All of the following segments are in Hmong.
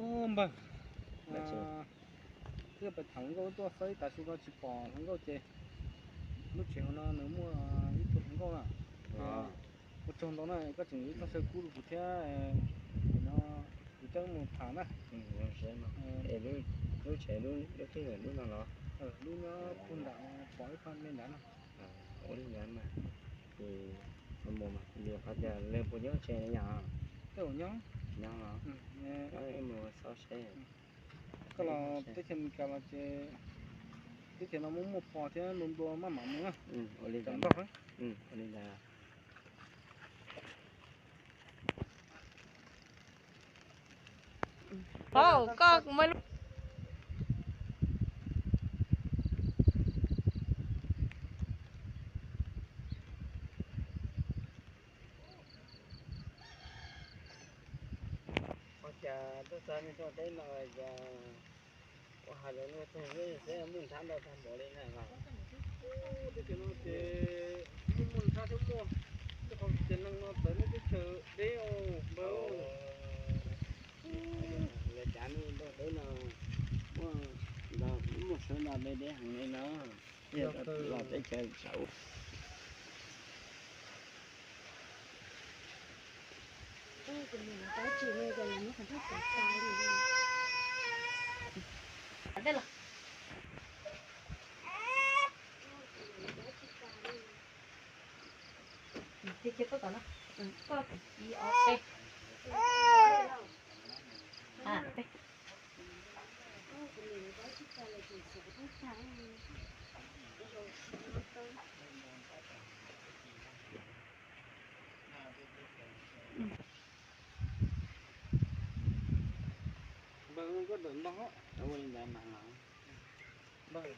Npawg, twb pais tham hluas nkauj tuaj xwb, ib tav su no tsis pom hluas nkauj ces lub tsev hauv no nws muaj ib tug hluas nkauj na. Ua tsaug ntau na, koj tseem yuav ib txoj saw kub rau kuv thiab. Nim no kuv coj mus tham na. Lub tsev lub twg, lub no los? Lub nyob puag nram, pom ib qho me ntawd no. Ua li ntawd mas, ces mus mas, qhov tias lawv puas nyob tsev li yom? Nyob los, mus xauj seb. Koj los teb chaws Amelikas los ces teb chaws no muaj muaj phom thiab nplua nplua maj mam mus na. Ua li ntawd. Ua li ntawd. Koj muaj lub Ua cas tuaj txog nej txoj teb no cas ua hais lus luag txog xwb, xwb muaj nthab ntau tag npaum li na los? Teb chaws no ces muaj muaj nthab thiab muaj, tej qhov tias neeg no txawv nej teb chaws deb os npawg. Lawv cav nej ntau deb no, muaj ntau, muaj sawv ntau deb deb heev li no. Los teb chaws saud. Npawg, koj dawm ntog. Ua li ntawd mas los. Npawg,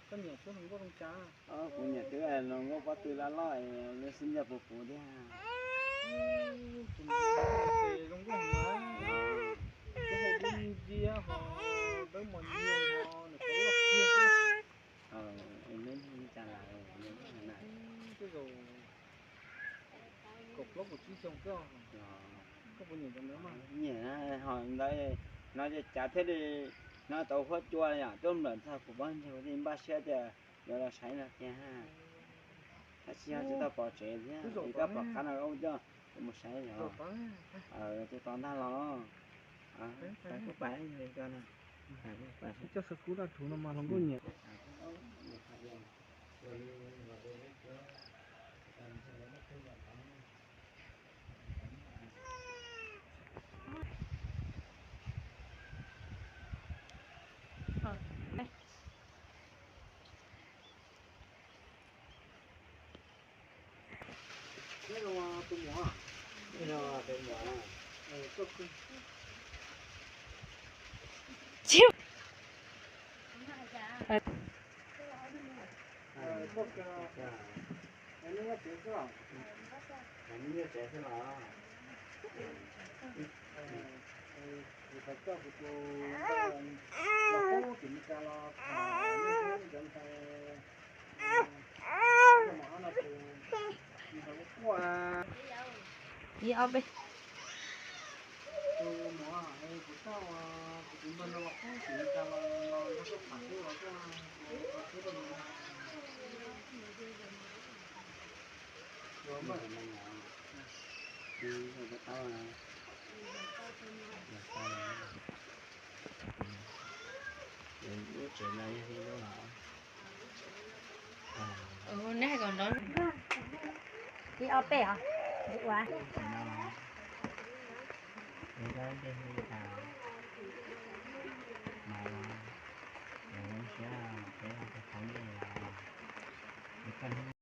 koj nyiam xub hluas nkauj zoo cas? Kuv nyiam xwb, hluas nkauj pob tw loj loj, lub xub ntiag puv puv thiab. Tus no ces zoo nkauj heev na. Lub hau dub nciab ho dawb mos nyias ho nws kuj loj tiag xwb. Tej zaum kaum plaub kaum tsib xyoo xwb. Koj puas nyiam cov ntawd mas? Nyiam, ho ntawd no ces cav thiaj li no tau huab cua yom, tuaj nplawm txog kuv pob ntseg kuv thiaj npaj siab tias yuav los saib no kiag. Tab sis yog tsis tau pom tsev thiab, tsis tau pom qab no coj kuv mus saib yom. Tus tod ntag los. Pais kuj pais yog li ko no. Coj saw kub daj rhuv no mas hluas nkauj nyiam. Ib ob peb. Lub tsev no yog li lub no. Neb hais kom nrov. Ib ob peb os. Ua. Tus no los, tus no ces hu li cas? Mas los, lawv lub siab peb ua tus qhov ncauj los, tus koj hnub